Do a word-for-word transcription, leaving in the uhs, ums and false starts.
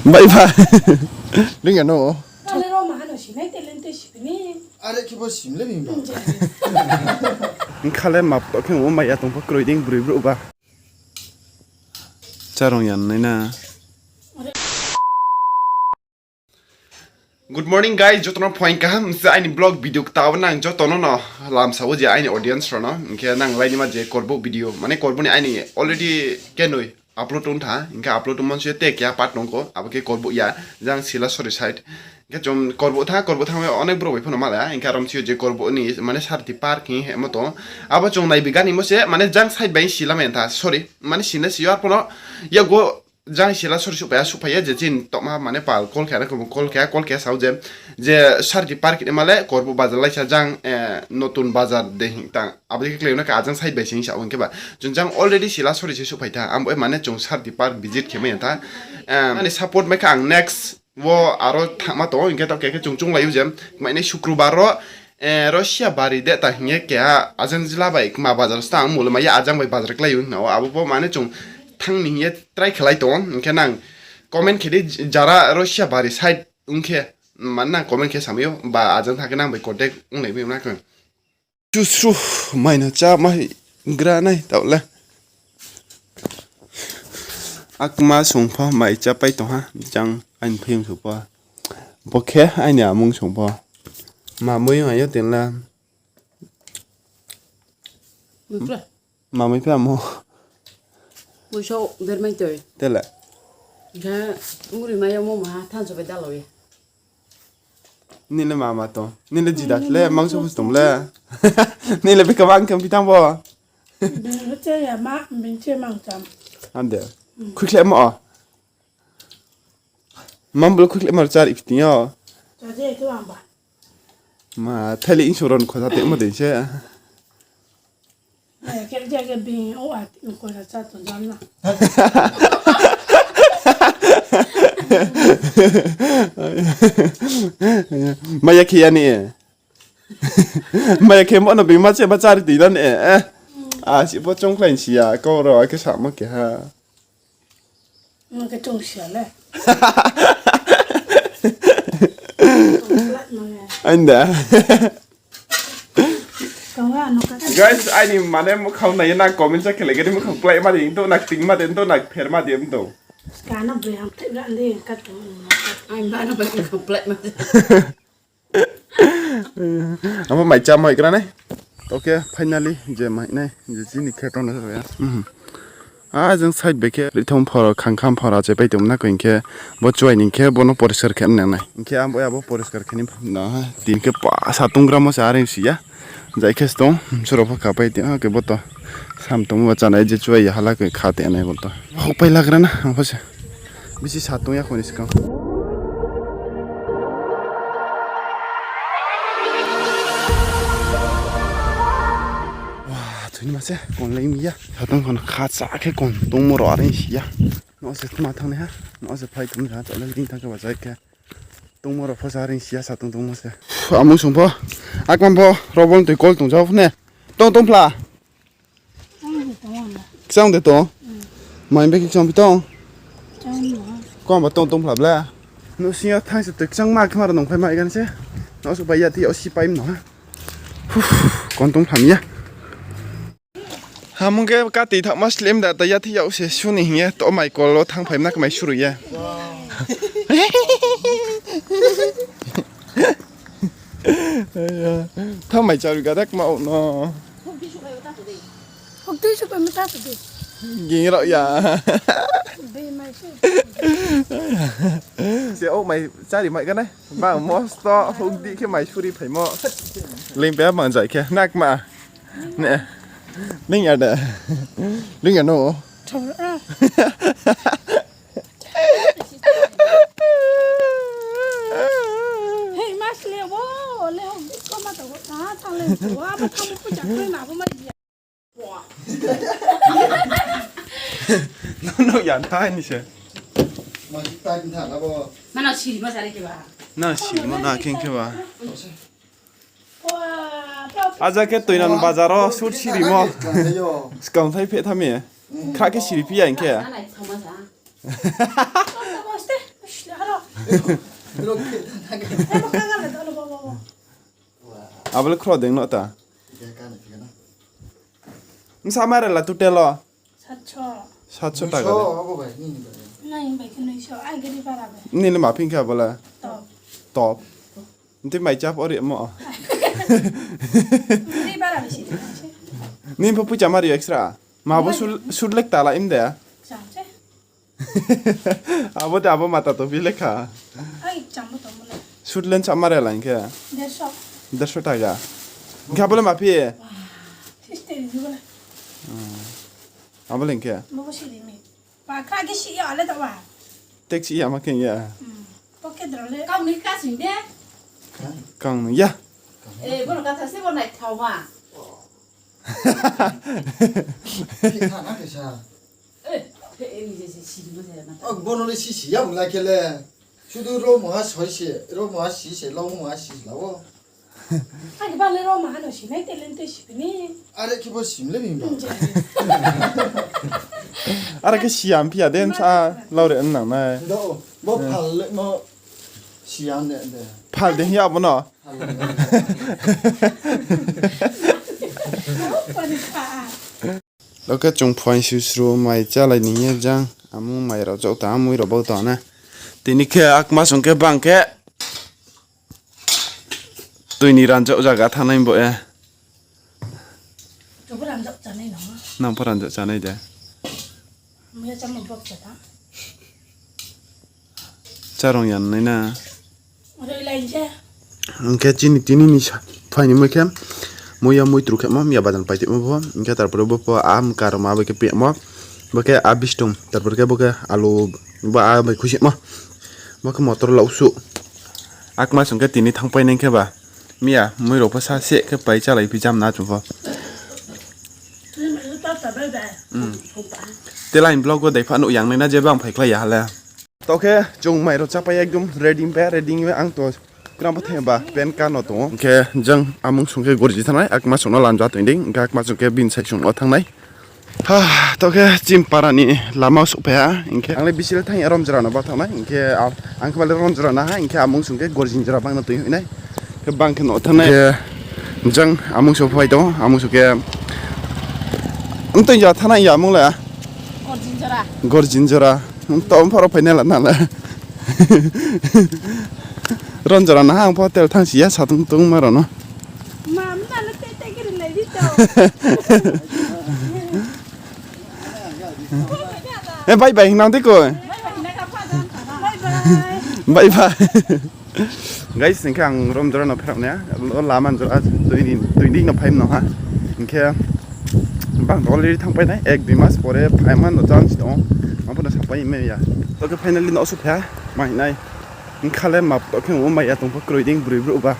Bai ba. Ring ya no. Kale ro ma hano sinai te lente sipini. Are khe bo sim le bini ba. Nkhale map to khe mo maya tong pho kroi ding broi brouh ba. Charong yan nai na. Good morning guys, joto no phoing kaham se aini vlog video kta wo nang joto no no lamsa wo je aini audience rao no. Hing khe nang lai ni ma je korbo video, mane korbo ni aini already kenoi upload ong tha, hing khe upload ong man se te keha part nong kho, abo khe korbo ya, jang Silasori side. Hing khe chung korbo tha, korbo tha onek brouh bai pho no malai, hing khe arom si yo je korbo ni, mane Sarti Park hing he mo to. Abo chung nai bi gani mo se, mane jang side bai sila men tha, sorry, mane sila si yo ar pho no, yago jang Silasori suhphai ya, suhphai ya, je chini tokma mane pal call khe, call khe, call khe sao je, je Sarti Park ni male, korbo bazar laisa jang, eh, Notun Bazar de hing tang. Abo dei khe klai no khe ajang side bai se hing sa o hing khe ba. Chung jang already Silasori se suhphai tha. Abo mane chung Sarti Park visit khe mai ya tha. Eh, ani support mai khe ang next wo aro thangma tong o, hing khe to khe, khe chung chunglai ou je, mai nai Sukrubar ro, eh, ro Siabari de ta hing ye keha ajang jila bai kma bazar stang mole mai ya ajang bai bazar klai ou hing na o. Abo bo mane chung thang ni hing ye try khlai tong o, hing khe nang comment khe di jara ro Siabari side ong khe, mane nang comment khe samai ou, ba ajang tha khe nang bai contact onglai mai ou na khe. Chusru mai no chá mai gra nai tao le. Akma sung pho mai chá pai tong ha, jang aini phiyong sung pho. Bo khe aini amung sung pho. Ma mui ong ayo tin la. Mui kla. Ma mui pha mo. Mui so der mai toi. Tela. Ga muri mai ya mo ma than so bai dalo ye. Nile mama to. Nile jidas le, mangso bus tong le. Nile beka bang khe pitang bo. Bini che ya ma, bini che mang cham. Ande. Khuikhle mo. Mam bolo khuikhle mar char ipiting yo. Cha je ke wang ba. Ma, thali insuron khosa te mo de se. Maya khe ya ni. Maya khe mo no bini ma se ma chari ti na ni. A si bo chongkhlai si ya, kau ro a khe samo keha. Nung khe chung sia le. Ainda. Guys, aini mane mukhang nai na comment sa khele gani mukhang plai ma di, to nak ting ma di, to nak pher ma di, to. Skana bri ham thai bra ndi ka to. Ai ba no ba ka plai ma di. Amo mai chá mai gra nai. To khe finally je mai nai, je chini khe tong nai ya. A jeng side bai khe rithom phoro khangkham phoro che pai tongna ko hing khe bo chuai ni khe bono poriskar khe nang nai. Hing khe abo abo poriskar khe ni na ha. Tin khe pa satung gra mo se areng si ya. Jai khe stong, suro pho kha pai ti, a khe bo to sam tong ba chanai je chuai ya hala khe kha te nai bo to. Hok pai lagra na, ang pho se. Bisi satung ya khoni skang. Wa, thuni ma se, kon lai mi ya. Satung kon kha cha khe kon tongmo ro areng si ya. No se tma thang nai ha, no se phai tong ha, cha lai ding thang khe ba jai khe. Tongmo ro pho sa ring sia sa tong tongmo se. Amung sung pho. Akman pho, robon tui kol tong jao ne. Tong tong phla. Kchang de tong. Mai be kchang pi tong. Kom ba tong tong phla bla. No sia thang se tui kchang ma kma ro nong phai mai gan se. No su bai ya ti o si pai no ha. Kon tong phla mi ya. Hamung khe kati thakma slim da, ta ya thi yag se suni hing ye, to mai kol wo thang phai mna khe mai suru ye. Tha mai charu ga dak ma no. Hok tui su pa mata tu de. Ging rao ya. Be mai su. Se o mai chari mai ga nai. Ba mosto hok di khe mai suri phai mo. Ling pe bang jai khe. Nak ma. Ne. Ling ya da. Ling ya no. Thong a. Hei, mas le wo, le ho, ko ma to, ta, ta le wo, ba ta mo pu ja ko na bo ma ya. No, no, ya ta ni se. Ma si ta ni ta na bo. Ma na siri ma sa le ke ba. Na siri ma na king ke ba. Aja khe toinan bazar o sut sirimo. Skang thai phe thami. Kha khe siri phi ya hing khe. Abo le khro deng no ta. Bsa mare la total o? Satso taka de. Nini ma phi khe abo le? Top. Ntui mai chap ori mo. Nini pho pucha mari extra. Ma bo sul-, sul lek tala im de. Abo de abo mata to bi lekha. Sut len sa mare la hingkhe. Derso taka. Hingkhe abo le ma phi? Abo le hingkhe. Tek si ya ma khe ya. Kang ni ya. Bono le sisi ya bung la khe le. Sudu ro moha soi se, ro moha si se, lo moha si se la o. Are khe bo sim le bing ba. Are khe siam phi ya de sa, lau re nang nai. Bo phal le mo siam ne de. Phal de ya bo no. Oke, chung phuaing susru mai chálai ni ye jang, amung mai rao chouh ta, amui rao bau ta na. Tini khe akma song khe bang khe tui ni ranjak zaga thanngnai bo ye. Nang pho ranjak chánai de. Chárong ya nai na. Hing khe chini tini ni sa-, phai ni mui khe, mui ya mui tru khemo, miya bajan pai tongmo pho, hing khe tarpore bo pho a mkarma bai khe pemo, bo khe a bistum, tarpore khe bo khe alu, bo a bai khuisimo, bo khe motor lausu. Akma song khe tini thanngpai nai khe ba, miya mui rao pho sa se khe pai chálai phi jam na chung pho. Tela ni vlog wo dai pha nuh yang nai na je bang phaikhlai ya ha le. To khe chung mai rao chápai ekdom ready ba, ready ba ang to kram bo thai ba pen ka no tong ou. Hing khe jang amung song khe gorji thanngnai, akma song no lamja tong dei, hing khe akma song khe bini sai song no thanngnai. To khe chini para ni lama souhphai ha, hing khe ang le bisi le thanng ya, romjora no ba thanngnai, hing khe ang khe ba le romjora na ha, hing khe amung song khe gorjin jora bang no tong nai. Khe bang khe no thanngnai. Khe jang amung song phai tong ou, amung song khe. Ntoi ja thanngnai ya amung le. Gorjin jora. Ntong pho rao phai nai la na le. Romjora na ha ang pho tel thanng si ya, satung tongma rao no. E bye bye hing nang di koi. Bye bye. Guys, hing khe ang romjora no pherao nai, o lama jora tui di, tui di no phai no ha. Hing khe bang to already thanngpai nai, ek dui mas pore phaima no chance tong ou. Ang pho no sapai mai ya. To khe finally no souhphai ha, mai nai. Hing kha le map to khe o mai ya tong pho kroi dei broi brouh ba.